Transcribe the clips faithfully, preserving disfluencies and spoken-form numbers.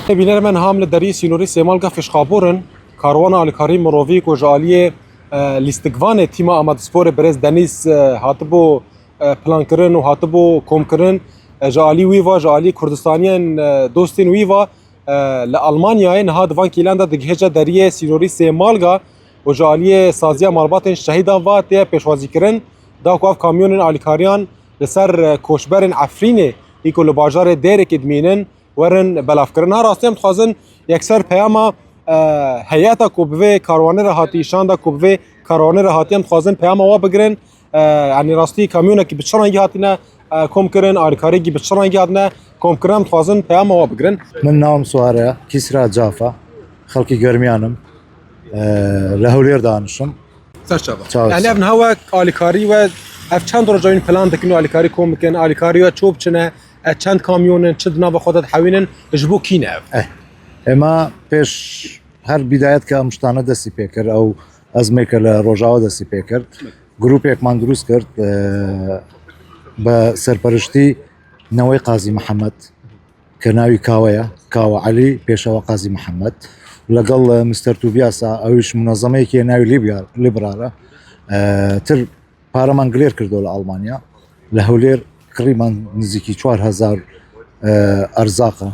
Bînerê me, niha em li deriyê sînorî Sêmalga Fêşxabûr in. Karwana alîkarî mirovî ku ji aliyê, e, lîstikvanê tîma Amedsporê birêz Denîz, e, hatibû, e, plankirin û hatibû komkirin, e, ji alî wî va, ji alî Kurdistaniyên, e, dostên wî va, e, li Almanyayê niha di van kêlan de digihêje deriyê sînorî Sêmalga û ji aliyê saziya malbatên şehîdan va tê pêşwazîkirin, da ku ev kamyonên alîkariyan li ser, e, koçberên Efrînê, î ku li bajarê Dêrikê dimînin, werin belavkirin. Ha rastî em dixwazin yekser peyama, e, heyeta ku bi vê karwanê re hatî, şanda ku bi vê karwanê re hatî, em dixwazin peyama wa bigirin. E, yanî rastî kamyonekî bi çi rengî hatine, e, kom kirin, alîkariyekî bi çi rengî hatine kom kirin, em dixwazin peyama wa bigirin. Min navim Suare, Kîsra Cafa, xelkî Germiyan im. E, li Hewlêr danişim. Ser çava. Çava. Yani ev niha wek alîkarî we, ev çend roja wîn plan dikin û alîkarî kom bikin, alîkarî we ço biçine, e, çend kamyon in, çi di nava xwe de dihewînin, ji bo kî ne ev? Eh, ema pêş her bidayet ke em ji tane destî pê kir, ew ezmê ke li Rojava destî pê kir. Grûpêkman dirûst kir, e, bi serperiştî Newê Qazî Mihemed, ke navî Kawe ye, Kawe Elî, Pêşewa Qazî Mihemed. Legel, e, Mister Tobiasa, ew ji munezemeyekê navî Libya, Libra re. E, tir pareman gilêr kirdo li Almanya. Li Hewlêr kirîman nizîkî çar hezar, e, erzaq e.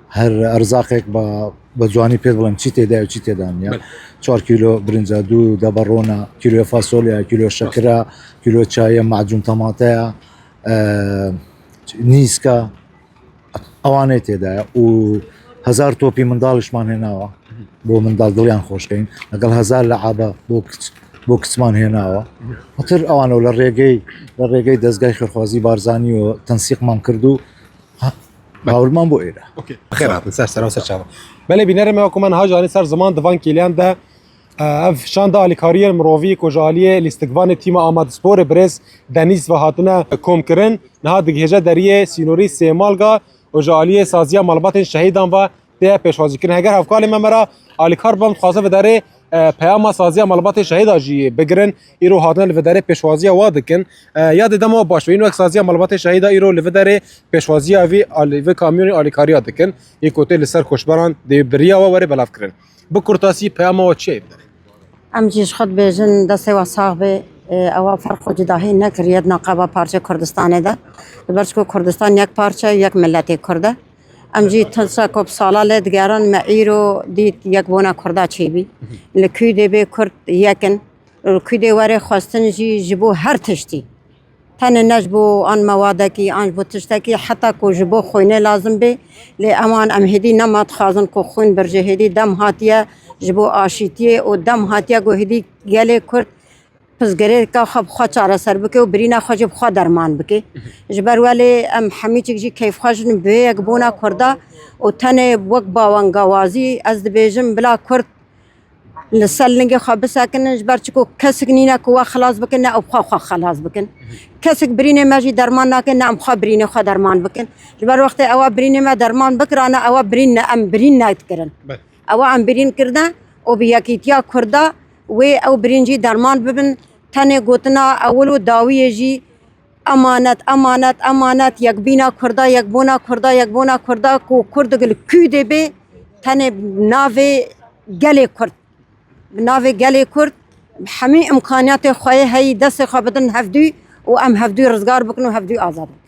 Her erzaqek ba, bi ciwanî pê bڵێم چی تێدایە و چی تێدا نیە. Belê. Çar kîlo birinca, du deba rona, kîloya fasolya, kîlo şekira, kîlo çaya, macûn temateya, e, nîska, ewanê têdayە û hezar topî mindalişman hênawa. Bo mindal dilyan xweş keyin. Legal hezar leaba bo kiç, bo kiçman hênawa. Hatir ewan o li rêgey, li rêgey dezgay xêrxwazî Barzanî û tensîqman kird û ha-, Belê. Hawilman bo êre. Okey. Xêr hatin, ser sera û ser çava. Belê bînerê me, wekû me niha janî ser ziman di van kêliyan de, e, ev şanda alîkariyên mirovî ku ji aliyê lîstikvanê tîma Amadsporê birêz Denîz ve hatine kom kirin, niha digihêje deriyê sînorî Sêmalga û ji aliyê saziya malbatên şehîdan ve tê pêşwazîkirin. Heger hevkalê me me re alîkar bibin, dixwaze vidarê, e, peyama saziya malbatê şehîda jî bigirin. Îro hatine li vidarê pêşwaziya wa dikin. E, ya dê dema baş be. Îno wek saziya malbatê şehîda îro li vidarê pêşwaziya vî al-, vî kamyonê alîkariya dikin. Î ku tê li ser koçberan dê bi riya we were belavkirin. Bi kurtasî peyama we çi ye vidarê? Em jî ji xwe dibêjin destê we sax be. E, ewa ferq û cudahî nekiriye di naqaba parçê Kurdistanê de. Li ber çiko Kurdistan yek parçe, yek miletê Kurd e. Em jî tişta ku bi sala lê digerin, me îro dît yekbûna Kurda çêbî. Li Kûdê bê Kurd yek in. Li Kûdê were xwestin jî ji bo her tiştî. Tenê ne ji bo an mewadekî, an ji bo tiştekî, heta ku ji bo xwînê lazim bê. Lê ewan em hêdî nema dixwazin ku xwîn birjê, hêdî dem hatiye ji bo aşîtiyê û dem hatiye ku hêdî gelê Kurd pirsgirêka xwe bi xwe çareser bike û birîna xwe jî bi xwe derman bike. Ji ber welê em hemî çik jî keyfxweş in bi vê yekbûna Kurda û tenê wek bawengawazî ez dibêjim bila Kurd li ser lingê xwe bisekinin, ji ber çiko kesik nîne ku we xilas bikin, ne ew xwe xwe xilas bikin. Kesik birînê me jî derman nake, ne em xwe birînê xwe derman bikin. Ji ber wextê ewa birînê me derman bikirane, ewa birîn ne, em birîn nedikirin. Belê. Ewa em birîn kirine û bi yekîtiya Kurda wê ew birîn jî derman bibin. Tenê gotina ewil û dawiyê jî emanet, emanet, emanet, yekbîna Kurda, yekbûna Kurda, yekbûna Kurda ku Kurdik li Kûdê bê, tenê bi navê gelê Kurd. Bi navê gelê Kurd, bi hemî îmkaniyatê xwe yê heyî destê xwe bidin hevdû û em hevdû rizgar bikin û hevdû azad bikin.